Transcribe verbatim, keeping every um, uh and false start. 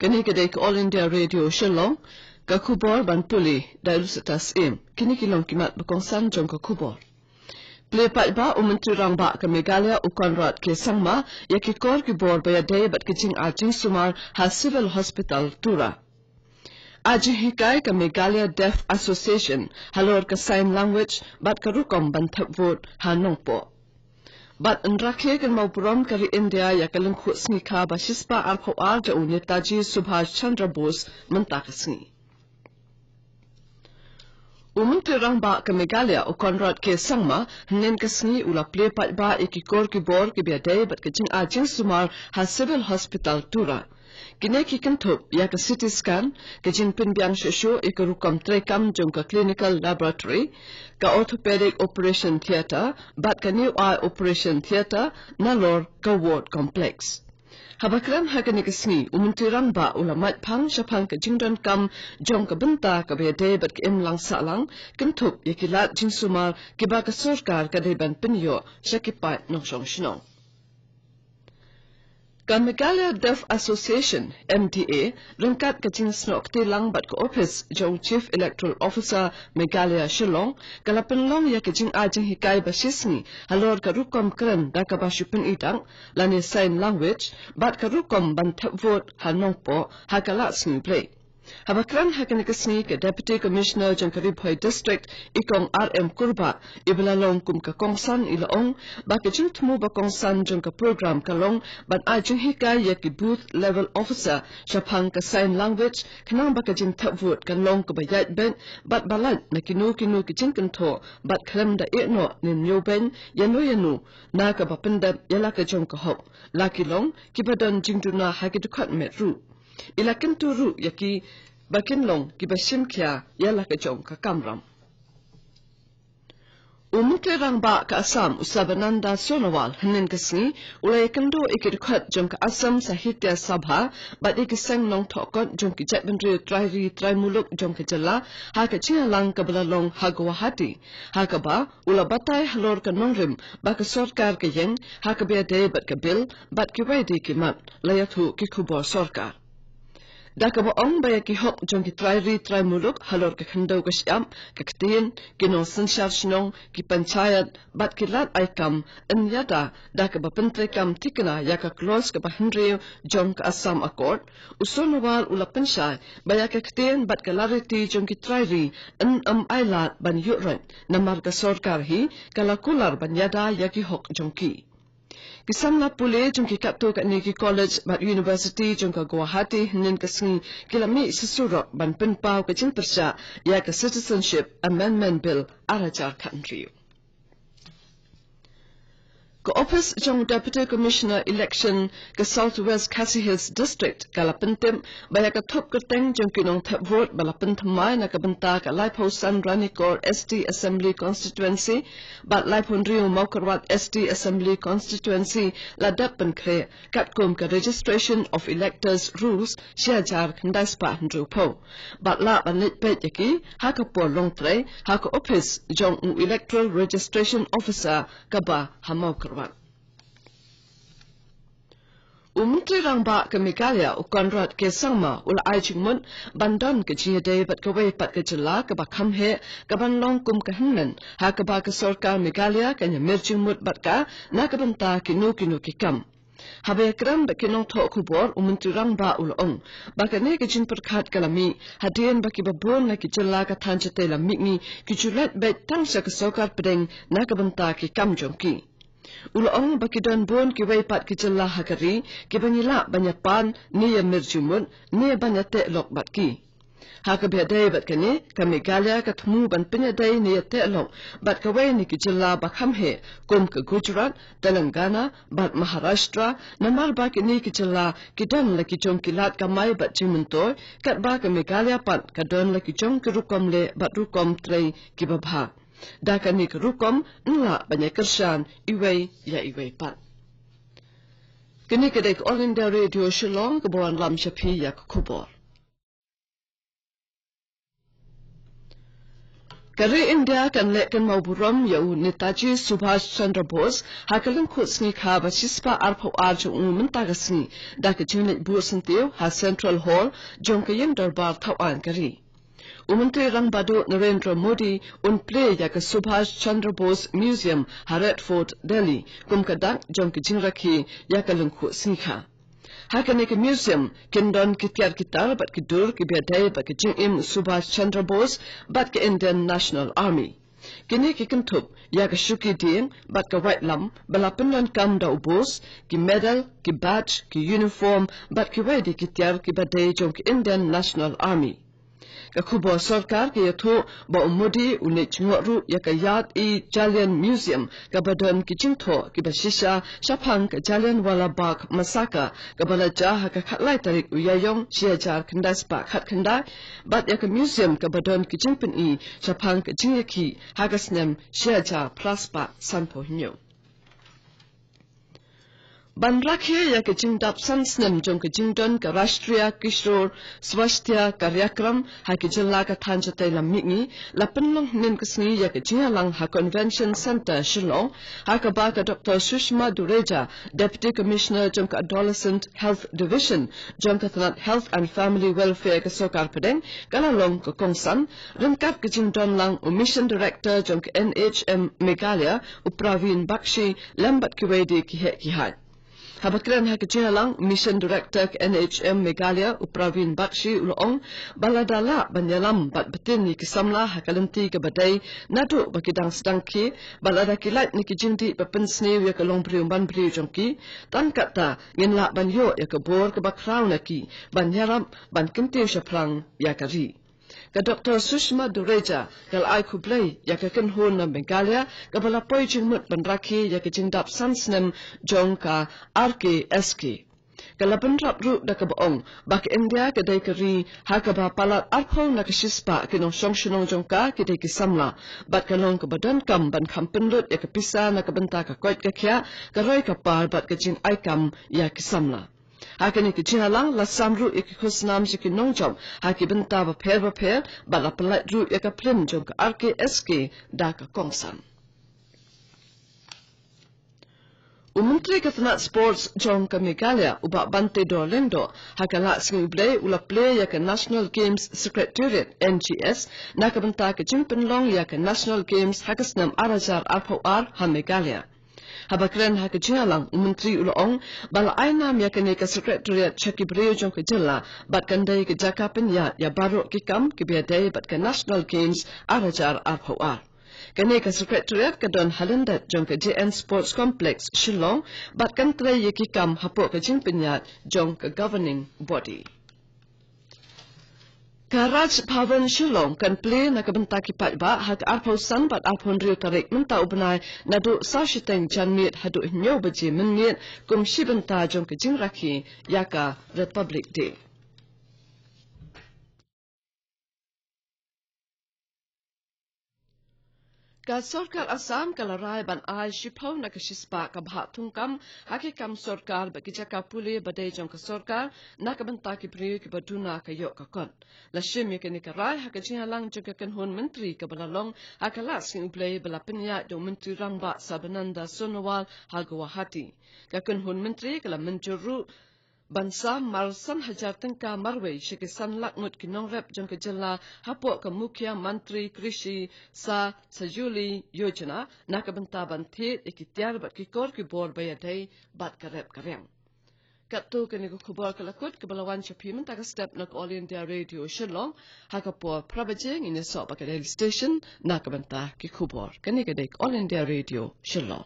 Kane ka dei ka All India Radio Shillong, ka khubor ban pule da Lusitas Im. Kine ki long ki mat ba kongsan jong ka khubor. Plie paidbah u Myntri Rangbah ka Meghalaya u Conrad K Sangma ïa ki kor ki bor ba ïadei bad ki jingai jingsumar ha Civil Hospital Tura. Ai jinghikai ka Meghalaya Deaf Association halor ka sign language bad ka rukom ban thep vote ha Nongpoh. Bad yn rakhe kynmaw burom ka ri India ïa ka lyngkhuh sngi kha ba shispah arphew ar jong u Netaji Subhash Chandra Bose mynta ka sngi. U Myntri Rangbah ka Meghalaya u Conrad K Sangma hynnin ka sngi u la plie paidbah ïa ki kor ki bor kiba ïadei bad ka jingai jingsumar ha Civil Hospital Tura. Kine ki kynthup ïa ka C T scan, ka jingpynbiang shuh shuh ïa ka rukom treikam jong ka clinical laboratory, ka orthopedic operation theatre bad ka new eye operation theatre nalor ka ward complex. Haba kren ha kane ka sngi, u Myntri Rangbah u la mait phang shaphang ka jingdonkam jong ka bynta kaba ïadei bad ka imlang sahlang, kynthup ïa ki lad jingsumar kiba ka sorkar ka dei ban pynïoh sha ki paid nongshong shnong. Ka Meghalaya Deaf Association, M D A, ryngkat ka jingsnoh kti lang bad ka ophis jong Chief Electoral Officer Meghalaya Shillong, ka la pynlong ïa ka jingai jinghikai ba shisngi halor ka rukom kren da kaba shu pyni dak lane sign language, bad ka rukom ban thep vote ha Nongpoh ha ka lad sngi Blei. Haba kren ha kane ka sngi ka Deputy Commissioner jong ka Ri Bhoi District, i Kong R M Kurbah, iba la long kum ka kongsan, i la ong ba ka jingthmu ba kongsan jong ka program ka long ban ai jinghikai ïa ki booth level officer shaphang ka sign language, khnang ba ka jingthep vote kan long kaba ïaid beit bad ba lait na kino kino ki jingkynthoh bad khlem da ïehnoh ne ñiewbeiñ ïano ïano na kaba pyndep ïa la ka jong ka hok, la ki long kiba don jingduna ha ki dkhot met ruh. I la kyntu ruh ïa ki ba kin long kiba shim khia ïa la ka jong ka kamram. U Myntri Rangbah ka Assam u Sarbananda Sonowal hynnin ka sngi u la ïakynduh ïa ki dkhot jong ka Assam Sahitya Sabha bad ïa ki seng nongthoh kot jong ki jaitbynriew trai ri trai muluk jong ka jylla ha ka jingïalang kaba la long ha Guwahati, ha kaba u la batai halor ka nongrim ba ka sorkar ka ïeng ha kaba ïadei bad ka bill bad kiwei de ki mat, la ïathuh ki khubor sorkar. Da kaba ong ba ïa ki hok jong ki trai ri trai muluk halor ka khyndew ka shyiap, ka ktien, ki nongsynshar shnong, ki panchayat bad ki lad ai kam yn ïada da kaba pyntreikam thikna ïa ka clause kaba hynriew jong ka Assam Accord, u Sonowal u la pynshai ba ïa ka ktien bad ka lariti jong ki trai ri yn ym ailad ban ïuh roit, namar ka sorkar hi ka la kular ban ïada ïa ki hok jong ki. Ki samla pule jong ki katto katne ki college bad university jong ka Guwahati hynnin ka sngi ki la mih sha surok ban pynpaw ka jingpyrshah ïa ka Citizenship Amendment Bill ar hajar khathynriew. Ka ophis jong Deputy Commissioner Election ka South West Khasi Hills District ka la pyntip ba ïa ka thup kyrteng jong ki nongthep vote ba la pynthymmai na ka bynta ka laiphew san Ranikor S T Assembly Constituency bad laiphew hynriew Mawkyrwat S T Assembly Constituency la dep pynkhreh katkum ka Registration of Electors Rules shi hajar khyndai spah hynriewphew. Bad lah ban leit peit ïa ki ha ka por longtrei ha ka ophis jong u Electoral Registration Officer kaba ha Mawkyrwat. U Myntri Rangbah ka Meghalaya u Conrad K Sangma u la ai jingmut ban don ka jingïadei bad kawei pat ka jylla kaba kham heh kaban long kum ka hynmen, ha kaba ka sorkar Meghalaya kan ïamir jingmut bad ka na ka bynta kino kino ki kam. Haba ïakren bad ki nongthoh khubor, u Myntri Rangbah u la ong ba kane ka jingpyrkhat ka la mih hadien ba kiba bun na ki jylla ka thaiñ shatei lam mihngi ki ju leit beit tang sha ka sorkar pdeng na ka bynta ki kam jong ki. U la ong ba ki don bun kiwei pat ki jylla ha ka ri kiba ngi lah ban ïapan ne ïamir jingmut ne ban ïateh lok bad ki. Ha kaba ïadei bad kane, ka Meghalaya ka thmu ban pynïadei ne ïateh lok bad kawei na ki jylla ba kham heh kum ka Gujarat, Telangana bad Maharashtra, namar ba kine ki jylla ki don la ki jong ki lad kamai bad jingmyntoi, katba ka Meghalaya pat ka don la ki jong ki rukom leh bad rukom trei kiba bha. Da kane ka rukom yn lah ban ïakyrshan iwei ïa iwei pat. Kane ka dei ka All India Radio Shillong kaba wanlam sha phi ïa ka khubor. Ka ri India kan leh kynmaw burom ïa u Netaji Subhash Chandra Bose ha ka lyngkhuh sngi kha ba shispah arphew ar jong u mynta ka sngi, da ka jingleit buh syntiew ha Central Hall jong ka ïing dorbar thawaiñ ka ri. U Myntri Rangbah Duh Narendra Modi un plie ïa ka Subhash Chandra Bose Museum ha Red Fort, Delhi, kum ka dak jong ka jingrakhe ïa ka lyngkhuh sngi kha. Ha kane ka museum kin don ki tiar ki tar bad ki dur kiba ïadei bad ka jingim Subhash Chandra Bose bad ka Indian National Army. Kine ki kynthup ïa ka shuki dieng bad ka waitlam ba la pyndonkam da u Bose, ki medal, ki badge, ki uniform bad kiwei de ki tiar kiba dei jong ka Indian National Army. Ka khubor sorkar ka ïathuh ba u Modi un leit jngoh ruh ïa ka Yad-e-Jalian Museum kaba don ki jingthoh kiba shisha shaphang ka Jallianwala Bagh Massacre kaba la jia ha ka khatlai tarik u Ïaïong shi hajar khyndai spah khatkhyndai, bad ïa ka museum kaba don ki jingpyni shaphang ka jingïakhih ha ka snem shi hajar phra spah sanphew hynñiew. Ban rakhe ïa ka jingdap san snem jong ka jingdon ka Rashtriya Kishore Swasthya Karyakram ha ki jylla ka thaiñ shatei lam mihngi, la pynlong hynnin ka sngi ïa ka jingïalang ha Convention Centre Shillong, ha kaba ka Doctor Sushma Dureja, Deputy Commissioner jong ka Adolescent Health Division jong ka tnat Health and Family Welfare ka Sorkar Pdeng, ka la long ka kongsan, ryngkat ka jingdon lang u Mission Director jong ka N H M Meghalaya, u Praveen Bakshi, lem bad kiwei de ki heh ki haiñ. Haba kren ha ka jingïalang, Mission Director ka N H M Meghalaya, u Praveen Bakshi, u la ong ba lada lah ban ïalam bad btin ïa ki samla ha ka lynti kaba dei naduh ba ki dang sdang khie, bad lada ki lait na ki jingdih ba pynsniew ïa ka longbriew manbriew jong ki, tang katta ngin lah ban ïoh ïa ka bor kaba khraw na ki ban ïarap ban kyntiew shaphrang ïa ka ri. Ka Doctor Sushma Dureja ka la ai khublei ïa ka kynhun na Meghalaya kaba la poi jingmut ban rakhe ïa ka jingdap san snem jong ka R K S K. Ka la bynrap ruh da kaba ong ba ka India ka dei ka ri ha kaba palat arphew na ka shispah ki nongshong shnong jong ka ki dei ki samla, bad ka long kaba donkam ban kham pynlut ïa ka pisa na ka bynta ka koit ka khiah, ka roi ka par bad ka jingai kam ïa ki samla. Ha kane ka jingïalang la sam ruh ïa ki khusnam sha ki nongjop ha ki bynta bapher bapher, bad la pyllait ruh ïa ka phlim jong ka R K S K da ka kongsan. U Myntri ka tnat Sports jong ka Meghalaya, u Bah Banteidor Lyngdoh, ha ka lad sngi U Blei u la plie ïa ka National Games Secretariat, N G S, na ka bynta ka jingpynlong ïa ka National Games ha ka snem ar hajar arphew ar ha Meghalaya. Haba kren ha ka jingïalang, u Myntri u la ong ba la ai nam ïa kane ka Secretariat sha ki briew jong ka jylla, bad kan dei ka jaka pynïaid ïa baroh ki kam kiba ïadei bad ka National Games ar hajar arphew ar. Kane ka Secretariat ka don ha lyndet jong ka J N Sports Complex, Shillong, bad kan trei ïa ki kam hapoh ka jingpynïaid jong ka Governing Body. Ka Raj Bhavan Shillong kan plie na ka bynta ki paidbah ha ka arphew san bad arphew hynriew tarik mynta u bnai, naduh saw shiteng janmiet haduh hynñiew baje mynmiet, kum shi bynta jong ka jingrakhe ïa ka Republic Day. Ka Sorkar Assam ka la rai ban ai shiphew na ka shispah ka bhah thungkam ha ki kam sorkar bad ki jaka pule ba dei jong ka sorkar na ka bynta ki briew kiba duna ka ïoh ka kot. La shim ïa kane ka rai ha ka jingïalang jong ka kynhun myntri kaba la long ha ka lad sngi U Blei ba la pynïaid da u Myntri Rangbah Sarbananda Sonowal ha Guwahati. Ka kynhun myntri ka la mynjur ruh ban sam mar san hajar tyngka marwei sha ki san lak ngut ki nongrep jong ka jylla hapoh ka Mukhyamantri Krishi Sahadyuli Yojana na ka bynta ban thied ïa ki tiar bad ki kor ki bor ba ïadei bad ka rep ka riang. Katto kane ka khubor ka la kut kaba la wan sha phi mynta ka step na ka All India Radio Shillong. Ha ka por phra baje ngin ïasoh bad ka Delhi Station na ka bynta ki khubor. Kane ka dei ka All India Radio Shillong.